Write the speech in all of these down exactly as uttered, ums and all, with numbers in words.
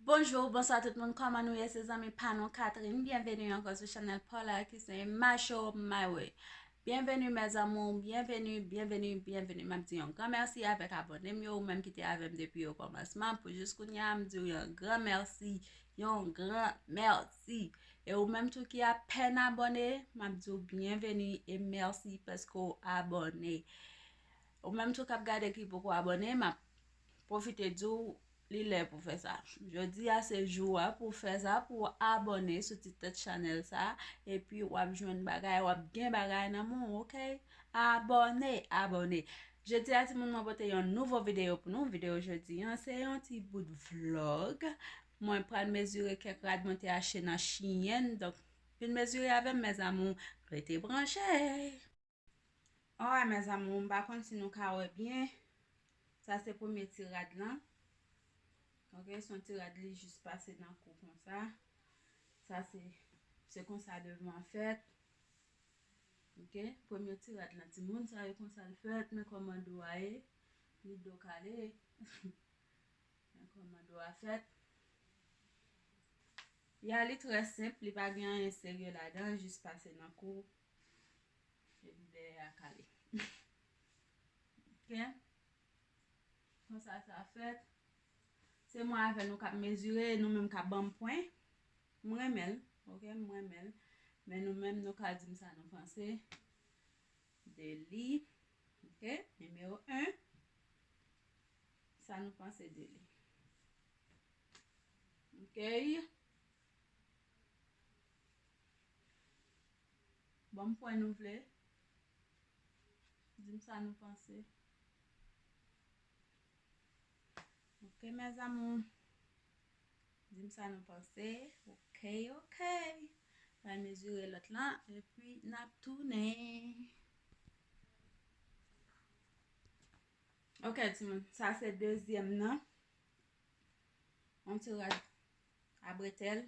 Bonjou, bonswa tout moun, kòman nou ye? Se zanmi pa nou Catherine, byenveni ankò sou chanèl pa w la ki se My Show My Way. Byenveni mes amours, byenveni, byenveni, byenveni. M ap di yon gran mèsi avèk abòne m yo, ou menm ki te avè m depi o kòmansman pou jis kounye a, m di w yon gran mèsi, yon gran mèsi. E ou menm tou ki apèn abòne, m ap di w byenveni e mèsi paske w abòne. Ou menm tou k ap gade ki poko abòne, m ap pwofite di w li lè pou fè sa. Jodi a se jou a pou w fè sa, pou w abòne sou ti tèt chanèl sa, epi w ap jwenn bagay, w ap gen bagay nan men w, oke? Abòne, abòne. Jodi a, timoun, mwen pote yon nouvo videyo pou nou. Videyo jodi an, se yon ti bout vlòg. Mwen pral mezire kèk rad mwen te achte nan Shein. Donk, vin mezire avè m, mes amours. Rete branche. Alright, mes amours, m pa konn si nou ka wè byen. Sa se premye ti rad lan. Ok, se yon ti rad, li jis pase nan kou konsa. Sa se, se konsa devan an fèt. Ok, premye ti rad lan, timoun, sa e konsa l fèt, men kòman do a ye, li do kale. Men kòman do a fèt. Ya, li trè senp, li pa gen anyen serye ladan, jis pase nan kou. Epi dèyè a kale. Ok. Konsa sa fèt. Se mwen avè nou k ap mezire, nou menm k ap ban m pwen. M renmen l, ok, m renmen l. Men nou menm, nou ka di m sa nou panse de li. Ok, nimewo en. Sa nou panse de li. Ok. Ban m pwen nou vle. Di m sa nou panse. Ok, mes amours. Di m sa nou panse. Ok, ok. Pral mezire lòt lan, epi n ap tounen. Ok, timoun. Sa se dezyèm nan. Yon ti rad a bretèl,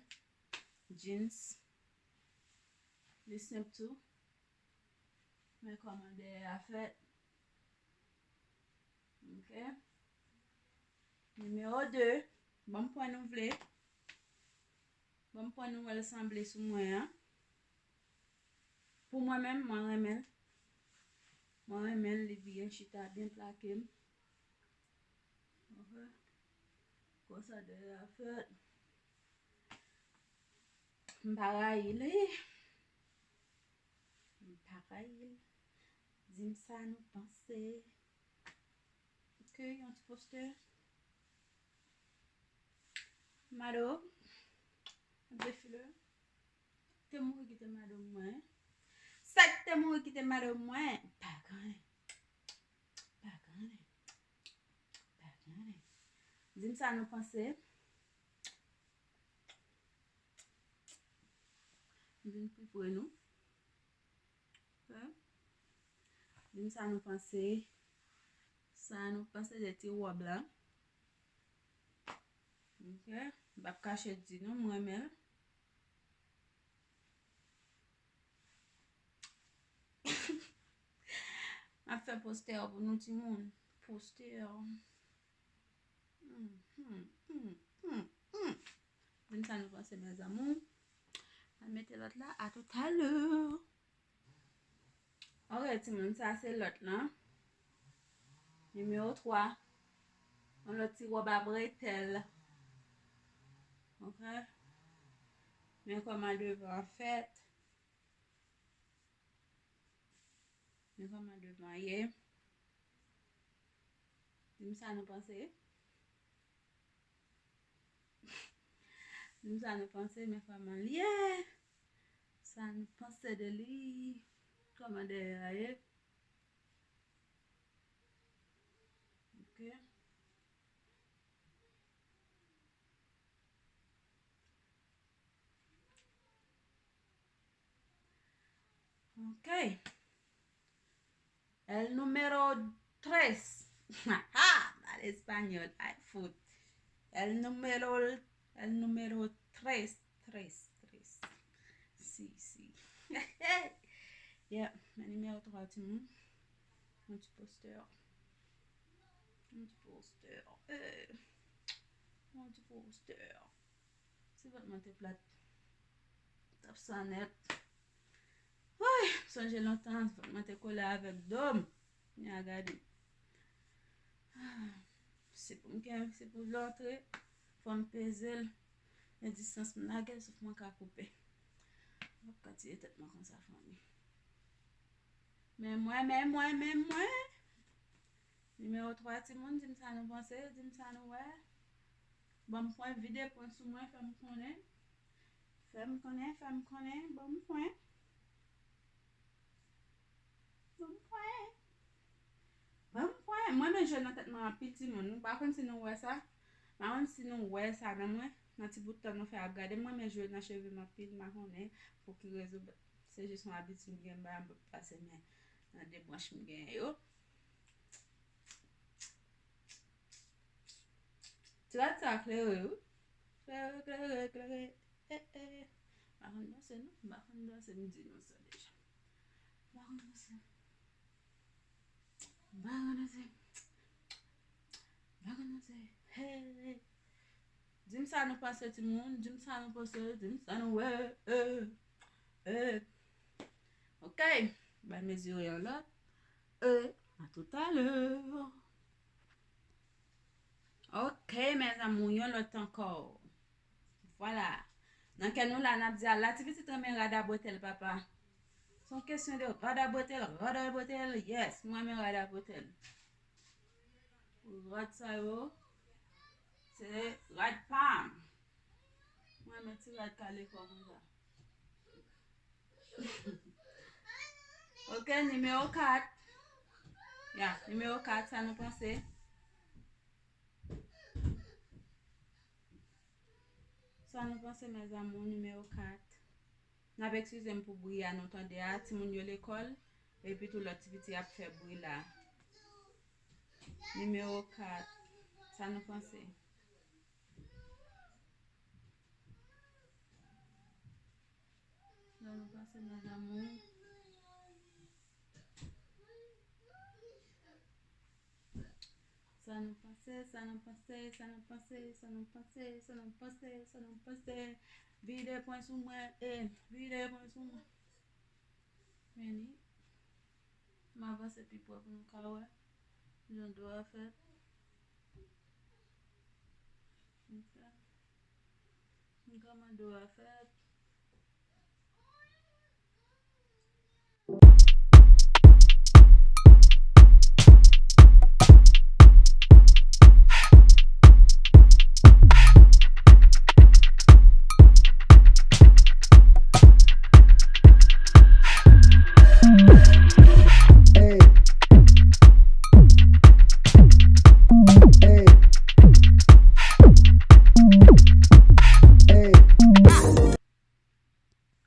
jeans. Li senp tou. Men kòman dèyè a fèt. Ok. Nimewo de. Ban m pwen nou vle. Ban m pwen nou wè l sanble sou mwen an. Pou mwen menm, mwen renmen l. Mwen renmen l, li byen chita, byen plake m. Ok. Konsa dèyè a fèt. M pa rayi li. M pa rayi l. Di m sa nou panse. Ok, yon ti postè. Mado. Defile. Te mouri kite mado mwen. Sa k te mouri kite mado mwen. Pa gen. Pa gen. Pa gen. Di m sa nou panse. Vin pi pre nou. Ok. Di m sa nou panse. Sa nou panse de ti wòb la. Ok. M p ap kache di nou, m renmen l. M ap fè postè pou nou, timoun. Postè. Hmm, hmm, hmm, hmm, hmm. Di m sa nou panse, mes amours. Al mete lòt la, à tout à l'heure. Ok, timoun, sa se lòt lan. Nimewo twa. Yon lòt ti wòb a bretèl. Ok. Men kòman devan an fèt. Men kòman devan ye. Di m sa nou panse. Di m sa nou panse, men kòman l ye. Sa nou panse de li. Kòman dèyè a ye. Ok. Ok. El número tres. Mal español. Ay, fout. El número, el número tres. Tres, tres. Si, si. Yeah, men nimewo twa, timoun. Yon ti postè. Yon ti postè. Eh. Yon ti Poster. Si vant mwen te plat, t ap sa nèt. Woy, sonje lontan, vant mwen te kole avèk do m. Kounye a gade. Ah, se pou m gen, se pou l antre, fò m peze l. Men distans m lage l, souf mwen ka koupe. M ap ka tiye tèt mwen konsa, fanmi. Men mwen, men mwen, men mwen. Nimewo twa, timoun, di m sa nou panse, di m sa nou wè. Ban m pwen, vide pwen sou mwen, fè m konnen. Fè m konnen, fè m konnen, ban m pwen. Ban m pwen. Ban m pwen. Mwen, men jwe nan tèt mwen anpil, timoun. M pa konn si nou wè sa. M pa konn si nou wè sa nan mwen. Nan ti bout tan nou fè ap gade m, mwen, men jwe nan cheve m anpil, m pa konnen pou ki rezon. Se jis yon abitid m gen, m pa pase men nan de branch m genyen yo. Ti rad sa klere, wi. Klere, klere, klere. Eh, eh. M pa konn danse, non. M pa konn danse, m di nou sa deja. M pa konn danse. M pa konn danse. M pa konn danse. Hey. Di m sa nou panse, timoun. Di m sa nou panse. Di m sa nou wè. Eh, eh. Ok. Ban mezire yon lòt. Eh, a toutalè. Ok, mezanmi, yon lòt ankò. Vwala. Nan kè nou la, n ap di, "Ala ti pitit renmen rad a bretèl, papa." Se yon kesyon de rad a bretèl, rad a bretèl, yes, mwen renmen rad a bretèl. Rad sa yo, se rad pa m. Mwen renmen ti rad kale kò konsa. Ok, nimewo kat. Ya, nimewo kat, sa nou panse? Sa nou panse, mes amours, nimewo kat? N ap eskize m pou bri a nou tande a, timoun yo lekòl, epi tou lòt ti piti ap fè bri la. Nimewo kat, sa nou panse? Sa nou panse, mes amours? Sa nou panse, sa nou panse, sa nou panse, sa nou panse, sa nou panse, sa nou panse? Vide pwen sou mwen, eh, vide pwen sou mwen. Men li, m avanse pi pre pou nou ka wè jan do a fèt. Ok. M kòmande w a fèt.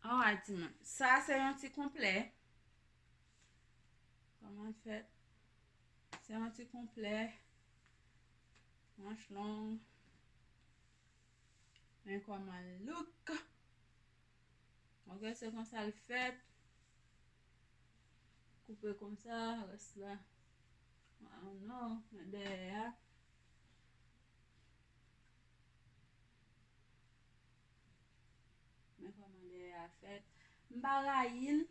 Alright, timoun. Sa se yon ti konplè. Kòman l fèt? Se yon ti konplè. Manch long. Men kòman l look. Ok, se konsa l fèt. Koupe konsa, rès la. I don't know, men dèyè a. Men kòman dèyè a fèt. M pa rayi l.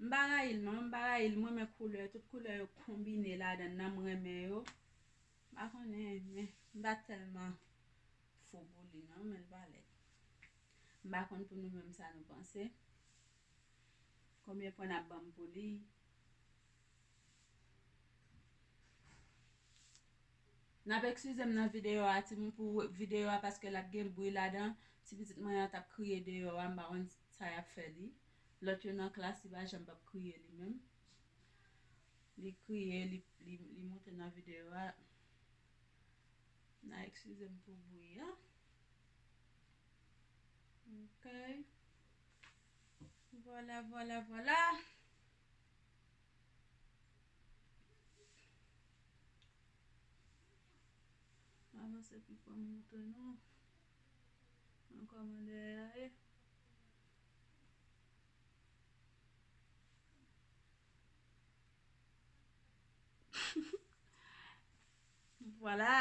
M pa rayi l, non, m pa rayi l. Mwen renmen koulè, tout koulè yo konbine ladan l, nan m renmen yo. M pa konnen, men m pa tèlman fou pou li, non, men l pa lèd. M pa konn pou nou menm sa nou panse. Konbyen pwen n ap ban m pou li? N ap eskize m nan videyo a, timoun, pou videyo a, paske l ap gen bri ladan. Ti pitit mwen an t ap kriye deyò a, m pa konn sa y ap fè li. Lòt yo nan klas, li pa janm p ap kriye li menm. Li kriye, li, li, li moute nan videyo a. N a eskize m pou bri a. Ok. Vwala, vwala, vwala. Avanse pi fò m montre nou. An kòmandè a ye. Vwala.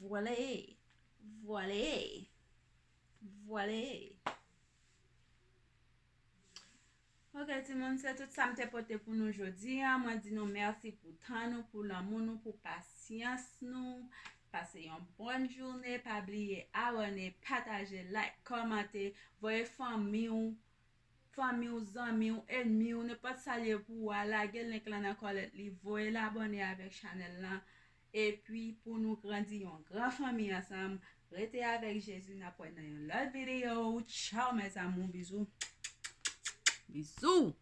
Vwale, vwale, vwale. Ok, timoun, se tout sa m te pote pou nou jodi a. Mwen di nou mèsi pou tan nou, pou lanmou nou, pou pasyans nou. Pase yon bòn jounen. Pa bliye abòne, pataje, like, kòmante, voye fanmi w, fanmi w, zanmi w, ènmi w, nenpòt sa l ye pou ou a, lage link lan nan kòmantè li, voye l abòne avèk chanèl lan. Epi pou nou grandi yon gran fanmi ansanm, rete avèk Jezi, n ap wè nan yon lòt videyo. Tchaw, mes amours, bizou. Bizou.